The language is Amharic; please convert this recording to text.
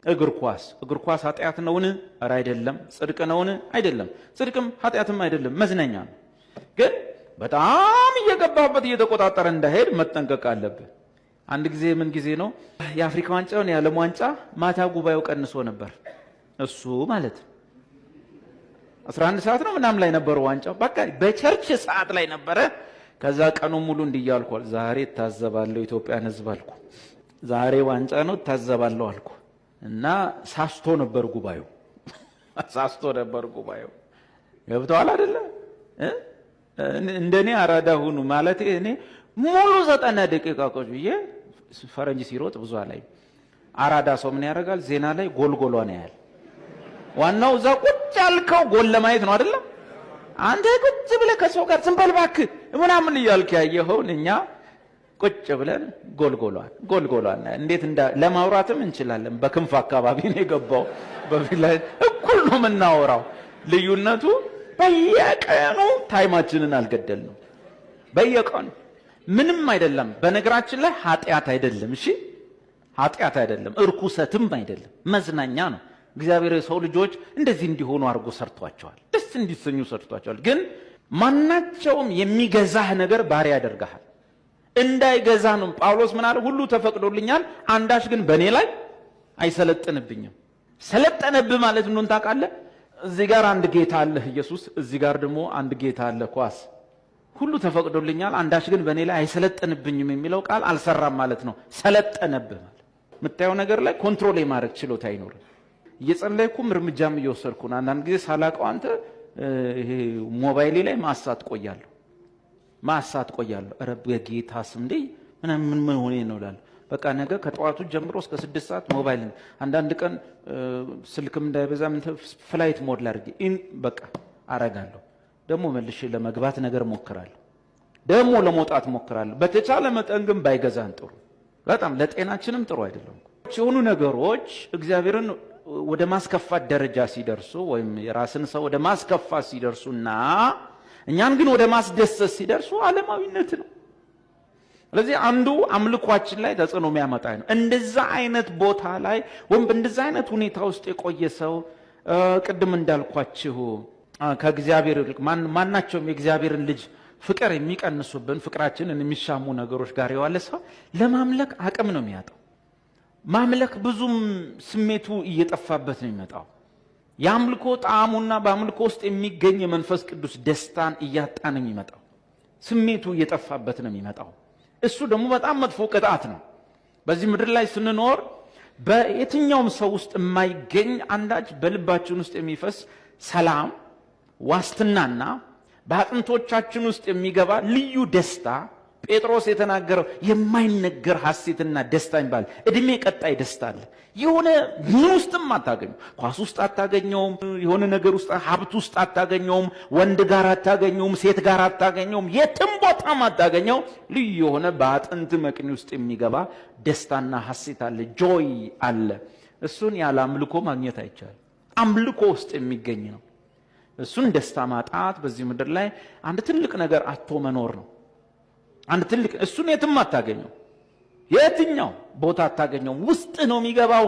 እግር ኳስ፣ እግር ኳስ ኃጢአት ነውን? ኧረ አይደለም። ጽድቅ ነውን? አይደለም። ጽድቅም ኃጢአትም አይደለም፣ መዝናኛ ነው። ግን በጣም እየገባበት እየተቆጣጠረ እንዳይሄድ መጠንቀቅ አለብህ። አንድ ጊዜ፣ ምን ጊዜ ነው፣ የአፍሪካ ዋንጫውን የዓለም ዋንጫ ማታ ጉባኤው ቀንሶ ነበር። እሱ ማለት 11 ሰዓት ነው ምናምን ላይ ነበረው ዋንጫው። በቃ በ church ሰዓት ላይ ነበረ። ከዛ ቀኑ ሙሉ እንዲህ እያልኩ፣ ዛሬ እታዘባለሁ ኢትዮጵያን ሕዝብ አልኩ። ዛሬ ዋንጫ ነው፣ እታዘባለሁ አልኩ እና ሳስቶ ነበር ጉባኤው፣ ሳስቶ ነበር ጉባኤው። ገብተዋል አይደለ? እንደኔ አራዳ ሁኑ ማለት እኔ ሙሉ 90 ደቂቃ ቁጭ ብዬ ፈረንጅ ሲሮጥ ብዙ አላይም። አራዳ ሰው ምን ያደርጋል? ዜና ላይ ጎል ጎሏን ያያል። ዋናው እዛ ቁጭ ያልከው ጎል ለማየት ነው አይደለም? አንተ ቁጭ ብለህ ከሰው ጋር ዝም በል እባክህ ምናምን እያልክ ያየኸውን እኛ ቁጭ ብለን ጎል ጎሏን ጎል ጎሏን እንዴት እንዳ ለማውራትም እንችላለን። በክንፍ አካባቢ ነው የገባው። በፊት ላይ እኩል ነው የምናወራው። ልዩነቱ በየቀኑ time ኣችንን አልገደልንም። በየቀኑ ምንም አይደለም። በነገራችን ላይ ኃጢአት አይደለም። እሺ፣ ኃጢአት አይደለም፣ እርኩሰትም አይደለም፣ መዝናኛ ነው። እግዚአብሔር የሰው ልጆች እንደዚህ እንዲሆኑ አድርጎ ሰርቷቸዋል። ደስ እንዲሰኙ ሰርቷቸዋል። ግን ማናቸውም የሚገዛህ ነገር ባሪያ ያደርግሃል። እንዳይገዛ ነው። ጳውሎስ ምን አለ? ሁሉ ተፈቅዶልኛል፣ አንዳች ግን በእኔ ላይ አይሰለጥንብኝም። ሰለጠነብህ ማለት እንደሆን ታውቃለህ? እዚህ ጋር አንድ ጌታ አለህ ኢየሱስ፣ እዚህ ጋር ደግሞ አንድ ጌታ አለ ኳስ። ሁሉ ተፈቅዶልኛል፣ አንዳች ግን በእኔ ላይ አይሰለጥንብኝም የሚለው ቃል አልሰራም ማለት ነው። ሰለጠነብህ ማለት የምታየው ነገር ላይ control የማድረግ ችሎታ አይኖርም። እየጸለይኩም እርምጃም እየወሰድኩ ነው። አንዳንድ ጊዜ ሳላቀው አንተ ይሄ ሞባይሌ ላይ ማሳት ቆያለሁ፣ ማሳት ቆያለሁ። ኧረ በጌታ ስም እንዴ ምን ምን ምን ሆኔ ነው እላለሁ። በቃ ነገ ከጠዋቱ ጀምሮ እስከ 6 ሰዓት ሞባይል፣ አንዳንድ ቀን ስልክም እንዳይበዛ flight mode ላድርጌ በቃ አረጋለሁ። ደግሞ መልሼ ለመግባት ነገር ሞክራለሁ፣ ደግሞ ለመውጣት ሞክራለሁ። በተቻለ መጠን ግን ባይገዛን ጥሩ፣ በጣም ለጤናችንም ጥሩ አይደለም። የሆኑ ነገሮች እግዚአብሔርን ወደ ማስከፋት ደረጃ ሲደርሱ ወይም የራስን ሰው ወደ ማስከፋት ሲደርሱና እኛን ግን ወደ ማስደሰት ሲደርሱ ዓለማዊነት ነው። ስለዚህ አንዱ አምልኳችን ላይ ተጽዕኖ የሚያመጣ ነው። እንደዛ አይነት ቦታ ላይ ወይም በእንደዛ አይነት ሁኔታ ውስጥ የቆየ ሰው ቅድም እንዳልኳችሁ ከእግዚአብሔር ማናቸውም የእግዚአብሔርን ልጅ ፍቅር የሚቀንሱብን፣ ፍቅራችንን የሚሻሙ ነገሮች ጋር የዋለ ሰው ለማምለክ አቅም ነው የሚያጣው። ማምለክ ብዙም ስሜቱ እየጠፋበት ነው የሚመጣው። የአምልኮ ጣዕሙና በአምልኮ ውስጥ የሚገኝ የመንፈስ ቅዱስ ደስታን እያጣ ነው የሚመጣው። ስሜቱ እየጠፋበት ነው የሚመጣው። እሱ ደግሞ በጣም መጥፎ ቅጣት ነው። በዚህ ምድር ላይ ስንኖር በየትኛውም ሰው ውስጥ የማይገኝ አንዳች በልባችን ውስጥ የሚፈስ ሰላም፣ ዋስትናና በአጥንቶቻችን ውስጥ የሚገባ ልዩ ደስታ፣ ጴጥሮስ የተናገረው የማይነገር ሐሴትና ደስታ የሚባል እድሜ ቀጣይ ደስታ አለ። የሆነ ምን ውስጥም አታገኙ። ኳስ ውስጥ አታገኘውም። የሆነ ነገር ውስጥ፣ ሀብት ውስጥ አታገኘውም። ወንድ ጋር አታገኘውም። ሴት ጋር አታገኘውም። የትም ቦታም አታገኘው። ልዩ የሆነ በአጥንት መቅኒ ውስጥ የሚገባ ደስታና ሐሴት አለ፣ joy አለ። እሱን ያለ አምልኮ ማግኘት አይቻልም። አምልኮ ውስጥ የሚገኝ ነው። እሱን ደስታ ማጣት በዚህ ምድር ላይ አንድ ትልቅ ነገር አጥቶ መኖር ነው። አንድ ትልቅ እሱን የትም አታገኘው፣ የትኛው ቦታ አታገኘውም። ውስጥ ነው የሚገባው።